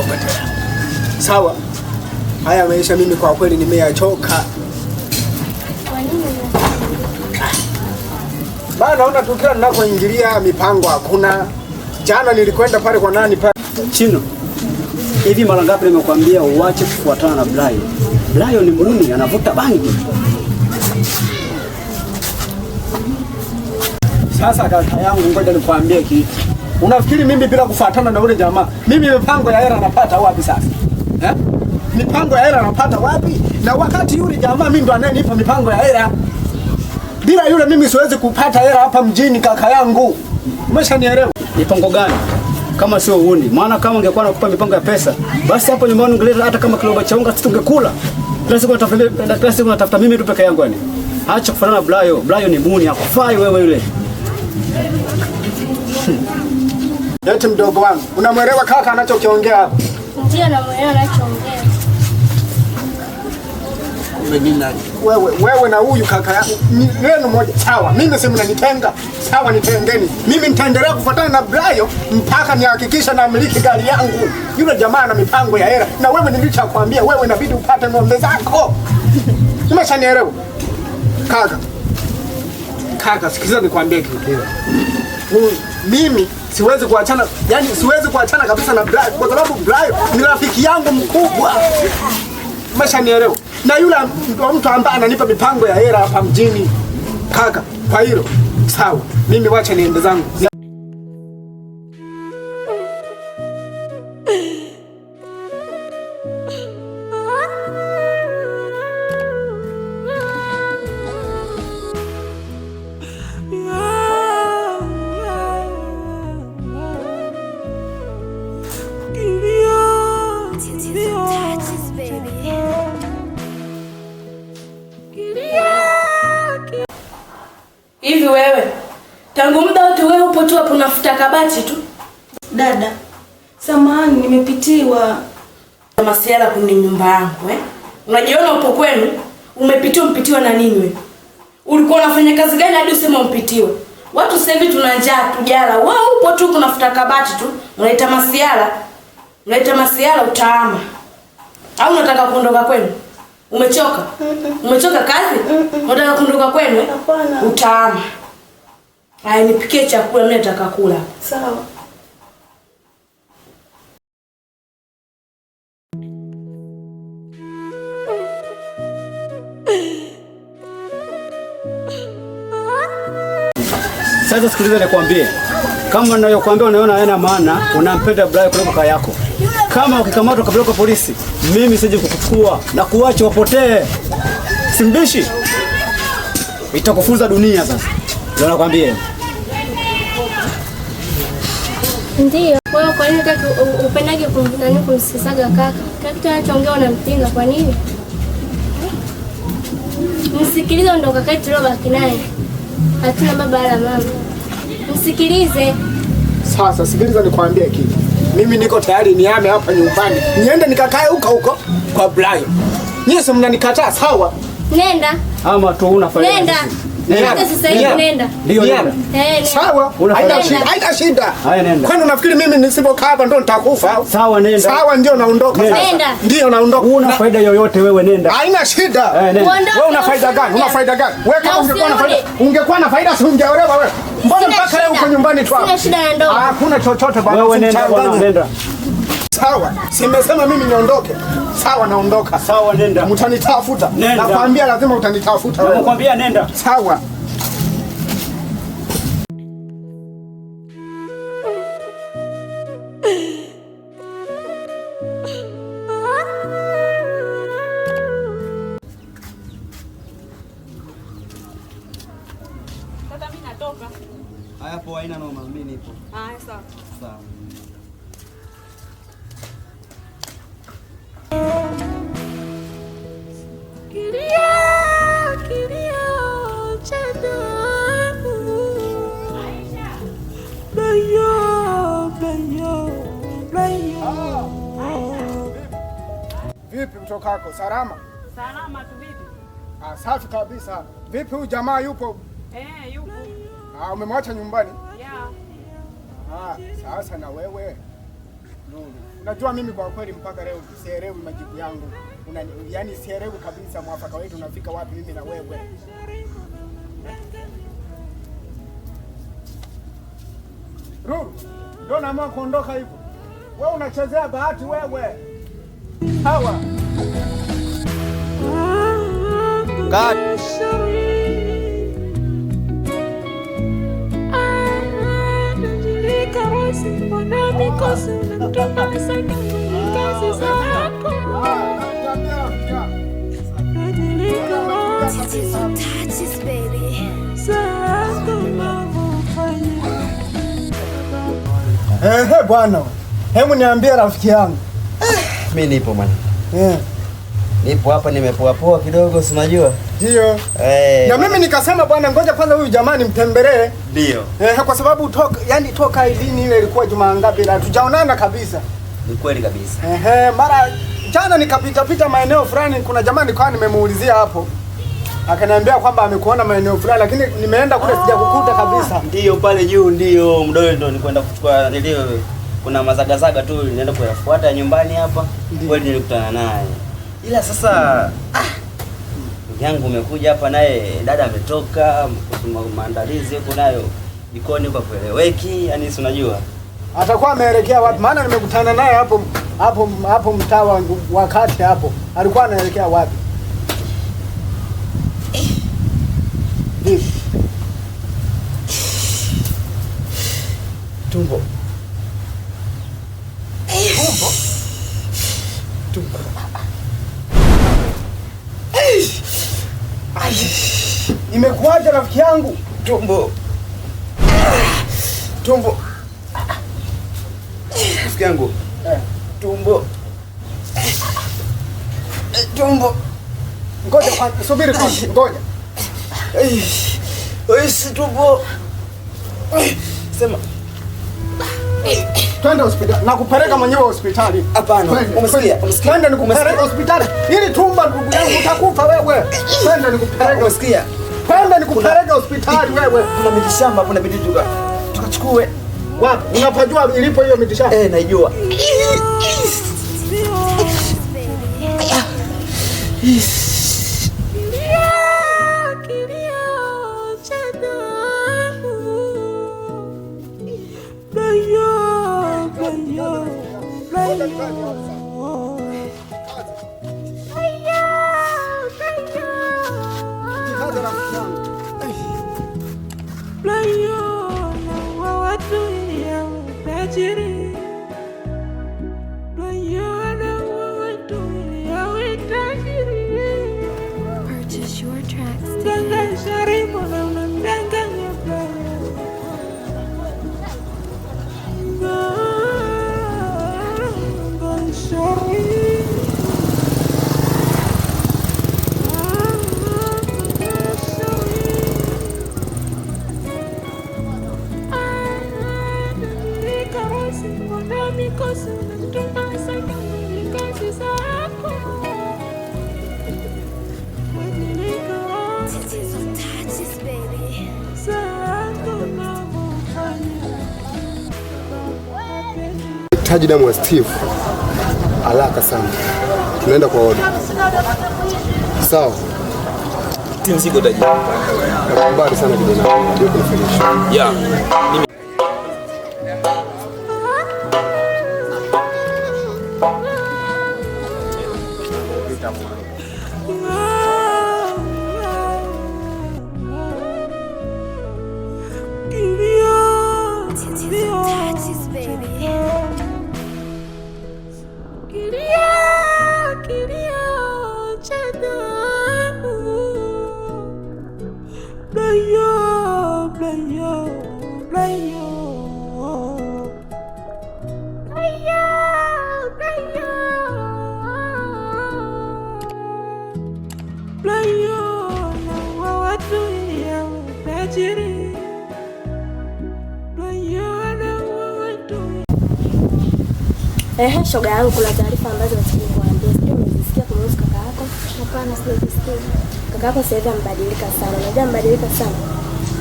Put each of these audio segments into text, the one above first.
Potea. Sawa. Haya maisha mimi kwa kweli nimeyachoka. Kwa nini Bana, naona tu kila ninakoingilia mipango hakuna. Jana nilikwenda pale kwa nani pale. Chino, hivi mara ngapi nimekuambia uache kufuatana na Brayo? Brayo ni mruni, anavuta bangi. Sasa kaka yangu, ngoja nikwambie kitu. Unafikiri mimi bila kufuatana na ule jamaa, mimi mipango ya hela napata wapi sasa? Eh? Mipango ya hela napata wapi? Na wakati yule jamaa mimi ndo anayenipa mipango ya hela. Bila yule mimi siwezi kupata hela hapa mjini kaka yangu. Umeshanielewa? Mipango gani kama sio uhuni? Maana kama ungekuwa nakupa mipango ya pesa, basi hapo nyumbani ungeleta hata kama kiloba cha unga, sisi tungekula. Kila siku natafuta, kila siku natafuta mimi tu peke yangu yani. Acha kufanana na Brayo. Brayo ni muni, hakufai wewe yule. Eti mdogo wangu, unamwelewa kaka anachokiongea hapo? Ndio, namuelewa anachoongea. Kumbe mimi nani? Wewe na huyu kaka yangu lenu moja sawa. Mimi si mnanitenga. Sawa, nitengeni. Mimi nitaendelea kufuatana na Brayo mpaka nihakikisha namiliki gari yangu. Yule jamaa ana mipango ya hela, na wewe nilichokuambia wewe inabidi upate ng'ombe zako. Umeshanielewa? Kaka. Kaka, sikiza nikwambie kitu. Mimi siwezi kuachana, yani siwezi kuachana kabisa na Brayo kwa sababu Brayo ni rafiki yangu mkubwa. Umeshanielewa? Na yule ndo mtu ambaye ananipa mipango ya hela hapa mjini. Kaka, kwa hilo sawa, mimi wacha niende zangu. Hivi wewe tangu muda wote wewe upo tu hapo unafuta kabati tu? Dada, samahani, nimepitiwa. Masiala kwenye nyumba yangu eh? Unajiona upo kwenu? Umepitiwa mpitiwa na nini wewe? Ulikuwa unafanya kazi gani hadi useme umpitiwe? Watu sasa hivi tuna njaa tujala. Wewe upo tu kunafuta kabati tu, unaita masiala. Unaita masiala utaama. Au unataka kuondoka kwenu? Umechoka? Umechoka kazi? Unataka kuondoka kwenu? Eh? Hapana. Utaama. Aya, nipikie chakula mimi nataka kula. Sawa. Sasa sikiliza nikwambie. Kama ninayokuambia unaona hayana maana, unampenda Brayo kuliko kaka yako. Kama ukikamatwa ukapelekwa polisi, mimi siji kukuchukua na kuacha wapotee. Simbishi. Itakufunza dunia sasa. Ndio nakwambia. Ndio. Wewe kwa nini hutaki upendage nani kumsikizaga kaka? Kila kitu anachoongea unampinga kwa nini? Msikilize, ndo kaka yetu tuliobaki naye. Hatuna baba wala mama. Msikilize. Sasa sikiliza nikwambie kitu. Mimi niko tayari niame hapa nyumbani. Niende nikakae huko huko kwa Brayo. Nyie si mnanikataa sawa? Nenda. Ama tu una faida. Nenda. Nenda. Nenda sasa hivi nenda. Ndio Niame. nenda. Eh, nenda. Sawa, Una haina faida. shida, haina shida. Haya, nenda. Kwani unafikiri mimi nisipokaa hapa ndo nitakufa? Sawa, nenda. Sawa, ndio naondoka Nenda. sasa. Nenda. Ndio naondoka. Una faida yoyote wewe, nenda. Haina shida. Eh, nenda. Uondoke, Wewe una faida gani? Una usirudi. faida gani? Wewe kama Na ungekuwa na usirudi. faida, ungekuwa na faida si ungeolewa wewe. Mbona Sina mpaka leo shida. uko nyumbani tu hapa? Sina shida na ndoa. Hakuna chochote bwana. Wewe nenda bwana, usinichanganye. nenda. Sawa, simesema mimi niondoke. Sawa, naondoka. Sawa, nenda. Mtanitafuta. Nenda. Nakwambia lazima utanitafuta wewe. Nakwambia nenda. Sawa. Kaka, mimi natoka. Haya poa, haina noma, mimi nipo. Haya, sawa. Sawa. Kilio, kilio cha damu. Brayo, Brayo, Brayo. Vipi mtokako? Salama? Salama tu vipi? Ah, safi kabisa. Vipi huyu jamaa yupo? Eh, yupo. Ah, umemwacha nyumbani? Yeah. Ah, sasa na wewe Lulu, Unajua mimi kwa kweli mpaka leo sielewi majibu yangu. Yaani sielewi kabisa mwafaka wetu unafika wapi mimi na wewe. Ruru, ndio naamua kuondoka hivyo. Wewe unachezea bahati wewe. Hawa. God. Ehe bwana. Hebu niambie rafiki yangu. Mimi nipo mwana. Nipo hapa nimepoa poa kidogo, si unajua? Ndio. Na mimi nikasema bwana ngoja kwanza huyu jamani mtembelee. Ndio. Kwa sababu toka idini ile ilikuwa juma ngapi la tujaonana kabisa. Ni kweli kabisa. Mara jana nikapita pita maeneo fulani, kuna jamani kwa nimemuulizia hapo. Akaniambia kwamba amekuona maeneo fulani, lakini nimeenda kule sijakukuta kabisa. Ndio pale juu ndio mdole ndio nilikwenda kuchukua nilio kuna mazagazaga tu nilienda kuyafuata nyumbani hapa. Kweli nilikutana naye. Ila sasa ndugu yangu umekuja hapa naye dada ametoka maandalizi huko nayo jikoni kwa kueleweki, yani si unajua. Atakuwa ameelekea wapi? Maana nimekutana naye hapo hapo hapo mtaa wakati hapo. Alikuwa anaelekea wapi? Vipi? Tumbo. Tumbo? Tumbo. Imekuwaje rafiki yangu? Tumbo. Tumbo. Rafiki yangu. Tumbo. Tumbo. Ngoja kwanza, subiri kwanza. Ngoja. Tumbo. Sema. Twende hospitali. Nakupeleka mwenyewe hospitali. Hapana. Umesikia? Umesikia? Twende nikupeleke hospitali. Ili tumba ndugu yangu utakufa wewe. Twende nikupeleke. Umesikia? Twende nikupeleke hospitali wewe. Kuna mitishamba hapo inabidi tukachukue. Wapi? Unapajua ilipo hiyo mitishamba? Naijua. Purchase your tracks today. Taji damu wa Steve haraka sana. Tunaenda kwa order. Sawa. Timu siko taji. Nakubali sana kijana. Ndio kunafanisha. Yeah. Mimi Shoga yangu, kuna taarifa ambazo nataka kukuambia. Sijui umezisikia kuhusu kaka yako? Hapana, sijazisikia. Kaka yako sasa hivi amebadilika sana. Unajua amebadilika sana.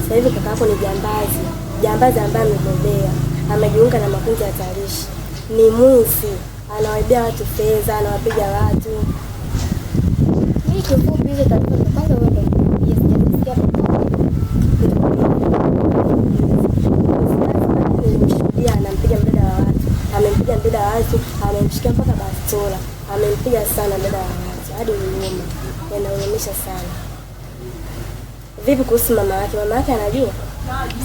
Sasa hivi kaka yako ni jambazi. Jambazi ambaye amebobea. Amejiunga na makundi hatarishi. Ni mwizi. Anawaibia watu fedha, anawapiga watu. Mimi kifupi hizo taarifa za kwanza wewe ndio uniambie, sijasikia popote. Nilimshuhudia anampiga mdada wa watu, amempiga mdada wa watu, amemshikia mpaka bastola, amempiga sana mdada wa watu hadi huruma, yanahurumisha sana. Vipi kuhusu mama yake? Mama yake anajua?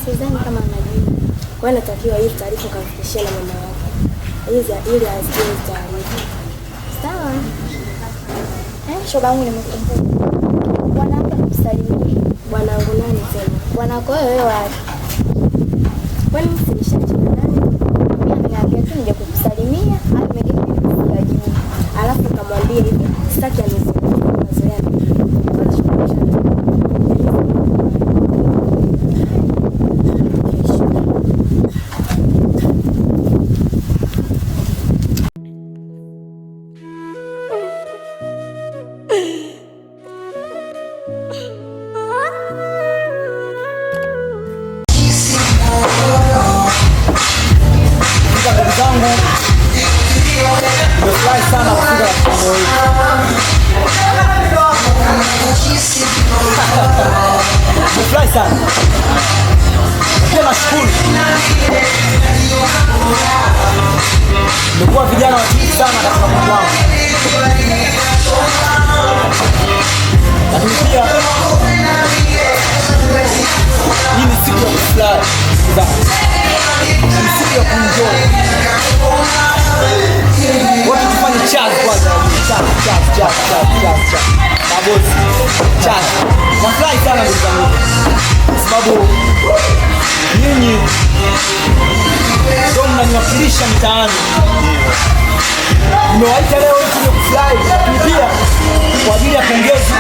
Sidhani kama anajua. Kwa hiyo natakiwa hii taarifa ukamfikishie na mama yake ili asikie hizi taarifa. Sawa. Shoga yangu nimekumbuka. Bwana wako anakusalimia. Bwanangu nani tena? Bwana wako wewe wapi? Kwani msinishachana nani? Mimi ameniambia tu nije kukusalimia, au mengine mimi siyajui. Alafu ukamwambia hivi, sitaki anizoee mazoea. Kwanza shughulisha. Ndugu zangu, nimefurahi sana kufika katika eneo hili. Nimefurahi sana pia, nashukuru nimekuwa vijana watiifu sana katika mwili wangu, lakini pia hii ni siku ya kufurahi ndugu zangu, ni siku ya kuenjoy. Watu tufanye chaz kwanza, chaz chaz chaz chaz chaz chaz, mabosi chaz. Nafurahi sana ndugu zangu, kwa sababu nyinyi ndio mnaniwakilisha mitaani. Nimewaita leo hii tuje kufurahi, lakini pia kwa ajili ya pongezi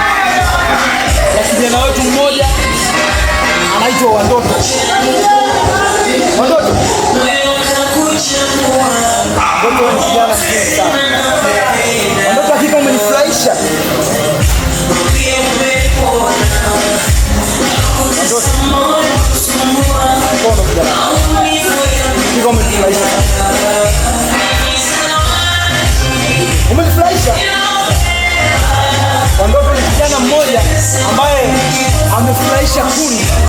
ya kijana wetu mmoja anaitwa Wandoto. Wandoto, Wandoto ni kijana mzuri sana. Wandoto, hakika umenifurahisha. Wandoto, mkono kijana. Hakika umenifurahisha sana. Umenifurahisha. Wandoto ni kijana mmoja ambaye amefurahisha kundi.